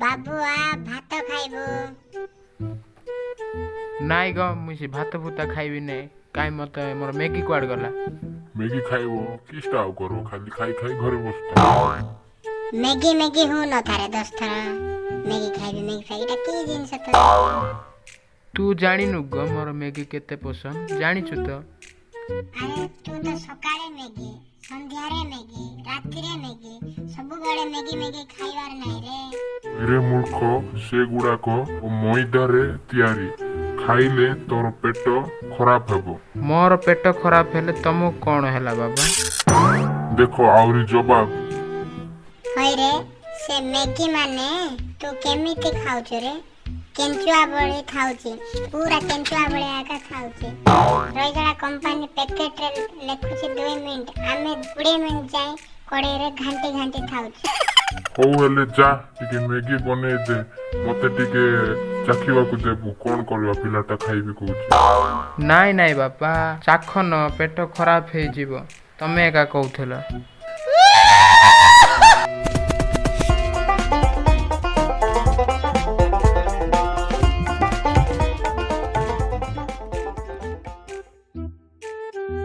ବାବୁ ଆ, ଭାତ ଖାଇବୁ। ନାଇଁ ଗ, ମୁଇଁ ସେ ଭାତ ଫୁତା ଖାଇବି ନାଇଁ। କାଇଁ, ମତେ ମୋର ମ୍ୟାଗି କୁଆଡ଼େ ଗଲା? ମ୍ୟାଗି ଖାଇବ କିସଟା ଆଉ କରିବ? ଖାଲି ଖାଇ ଖାଇ ଘରେ ବସୁଥା। ମ୍ୟାଗି ମ୍ୟାଗି ହଉ ନଥାରେ 10 ଥର। ମ୍ୟାଗି ଖାଇବି, ମ୍ୟାଗି ଖାଇବି, ଏଇଟା କି ଜିନିଷ ତ? ତୁ ଜାଣିନୁ ଗ, ମୋର ମ୍ୟାଗି କେତେ ପସନ୍ଦ, ଜାଣିଛୁ ତ। ଆରେ, ତୁ ତ ସକାଳେ ମ୍ୟାଗି, ସନ୍ଧ୍ୟାରେ ମ୍ୟାଗି, ରାତିରେ ମ୍ୟାଗି, ସବୁବେଳେ ମ୍ୟାଗି ମ୍ୟାଗି ଖାଇବାର ନାହିଁ ରେ। ରେ ମୂର୍ଖ, ସେଗୁଡାକ ମଇଦାରେ ତିଆରି, ଖାଇଲେ ତୋର ପେଟ ଖରାପ ହେବ। ମୋର ପେଟ ଖରାପ ହେଲେ ତମକୁ କ'ଣ ହେଲା ବାବା? ଦେଖ, ଆହୁରି ଜବାବ। ହଇରେ, ସେ ମ୍ୟାଗି ମାନେ ତୁ କେମିତି ଖାଉଛୁ ରେ? କେଞ୍ଚୁଆ ଭଳି ଖାଉଛି, ପୁରା କେଞ୍ଚୁଆ ଭଳିଆ ଏକା ଖାଉଛି। ରଇଜଳା କମ୍ପାନୀ ପ୍ୟାକେଟରେ ଲେଖୁଛି 2 ମିନିଟ, ଆମେ 20 ମିନିଟ ଯାଏଁ କଡ଼େଇରେ ଘାଣ୍ଟି ଘାଣ୍ଟି ଖାଉଛୁ। ହଉ ହେଲେ ଯା, ଟିକେ ମ୍ୟାଗି ବନେଇ ଦେ, ମତେ ଟିକେ ଚାଖିବାକୁ ଦେବୁ। କଣ କରିବା, ପିଲାଟା ଖାଇବି କହୁଛି। ନାଇଁ ନାଇଁ ବାପା, ଚାଖନ, ପେଟ ଖରାପ ହେଇଯିବ, ତମେ ଏକା କହୁଥିଲ।